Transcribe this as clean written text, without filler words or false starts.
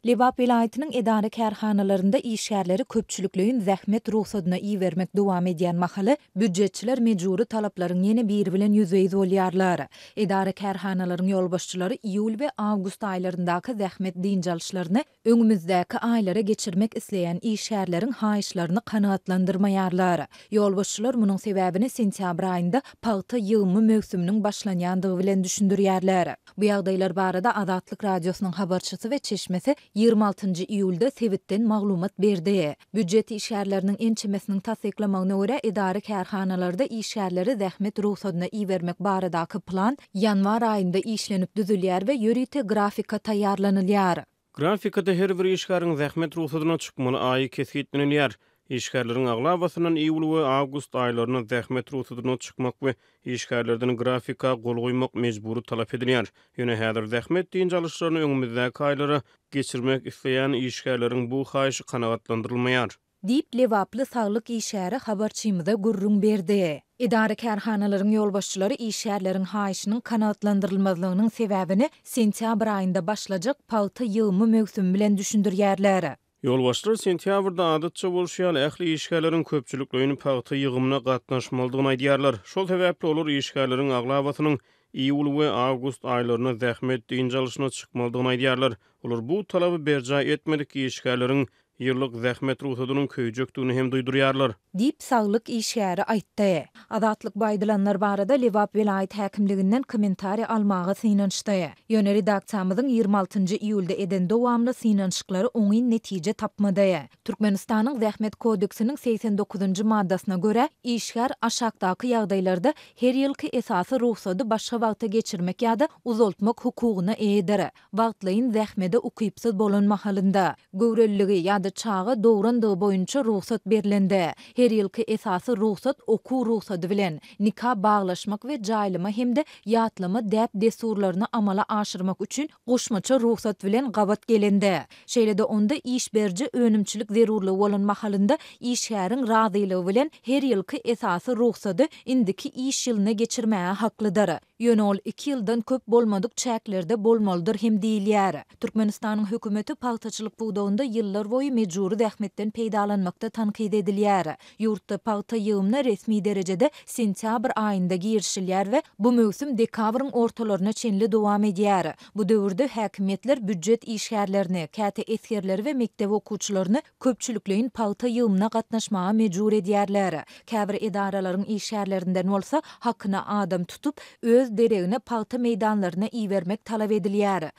Lebap welaýatynyň edara-kärhanalarynda işgärleri köpçülikleýin zähmet rugsadyna ibermek dowam edýän mahaly, býujetçiler mejbury talaplaryň ýene biri bilen ýüzbe-ýüz bolýarlar. Edara-kärhanalaryň ýolbaşçylary iýul we awgust aýlaryndaky zähmet dynç alyşlaryny öňümizdäki aýlara geçirmek isleýän işgärleriň haýyşlaryny kanagatlandyrmaýarlar. Ýolbaşçylar munuň sebäbini sentýabr aýynda pagta ýygymy möwsüminiň başlanýandygy bilen düşündirýärler. Bu ýagdaýlar barada Azatlyk Radiosynyň habarçysy we çeşmesi 26-njy iýulda sebitden maglumat berdi. Býujet işgärleriniň ençemesiniň tassyklamagyna görä, edara-kärhanalarda işgärleri zähmet rugsadyna ibermek baradaky plan ýanwar aýynda işlenip düzülýär we ýörite grafika taýýarlanylýar. Grafikada her bir işgäriň zähmet rugsadyna çykmaly aýy kesgitlenilýär. Işgärleriň aglabasyndan iýul we awgust aýlarynda zähmet rugsadyna çykmak we işgärlerden grafika gol goýmak mejbury talap edilýär. Ýöne häzir zähmet dynç alyşlaryny öňümizdäki aýlara geçirmek isleýän işgärleriň bu haýyşy kanagatlandyrylmaýar. Diýip, lebaply saglyk işgäri habarçymyza gürrüň berdi. Edara-kärhanalaryň ýolbaşçylary işgärleriň haýyşynyň kanagatlandyrylmazlygynyň sebäbini sentýabr aýynda başlajak pagta ýygymy möwsümi bilen düşündirýärler. Ýolbaşçylar sentýabrda adatça bolşy ýaly ähli işgärleriň köpçülikleýin pagta ýygymyna gatnaşmalydygyny aýdýarlar. Şol sebäpli olar işgärleriň aglabasynyň iýul we awgust aýlarynda zähmet dynç alyşyna çykmalydygyny aýdýarlar. Olar bu talaby berjaý etmedik işgärleriň ýyllyk zähmet rugsadynyň köýjekdigini hem duýdurýarlar. Diýip, saglyk işgäri aýtdy. Azatlyk bu aýdylanlar barada Lebap welaýat häkimliginden kommentariý almaga synanyşdy. Ýöne redaksiýamyzyň 26 nji iýulda eden dowamly synanyşyklary oňyn netije tapmady. Türkmenistanyň Zähmet kodeksiniň 89 njy maddasyna görä, işgär aşakdaky ýagdaýlarda her ýylky esasy rugsady başga wagta geçirmek ýa-da uzaltmak hukugyna eýedir. wagtlaýyn zähmede ukypsyz bolan mahalynda, göwreliligi ýa-da çaga dograndygy boýunça rugsat berlende, her ýylky esasy rugsat okuw rugsady bilen, nika baglaşmak we jaýlama hem-de ýatlama däp-dessurlaryny amala aşyrmak üçin goşmaça rugsat bilen gabat gelende, şeýle-de onda iş beriji önümçilik zerurlygy bolan mahalynda işgäriň razylygy bilen her ýylky esasy rugsady indiki iş ýylyna geçirmäge haklydyr. Ýöne ol iki ýyldan köp bolmadyk çäklerde bolmalydyr hem diýilýär. Türkmenistanyň hökümeti pagtaçylyk pudagynda ýyllarboýy mejbury zähmetden peýdalanmakda tankyt edilýär. Ýurtda pagta ýygymyna resmi derejede sentýabr aýynda girişilýär we bu möwsüm dekabryň ortalaryna çenli dowam edýär. Bu döwürde häkimiýetler býujet işgärlerini, käte esgerleri we mekdep okuwçylaryny köpçülikleýin pagta ýygymyna gatnaşmaga mejbur edýärler. Käbir edaralaryň işgärlerinden bolsa hakyna adam tutup, öz deregine pagta meýdanlaryna ibermek talap edilýär.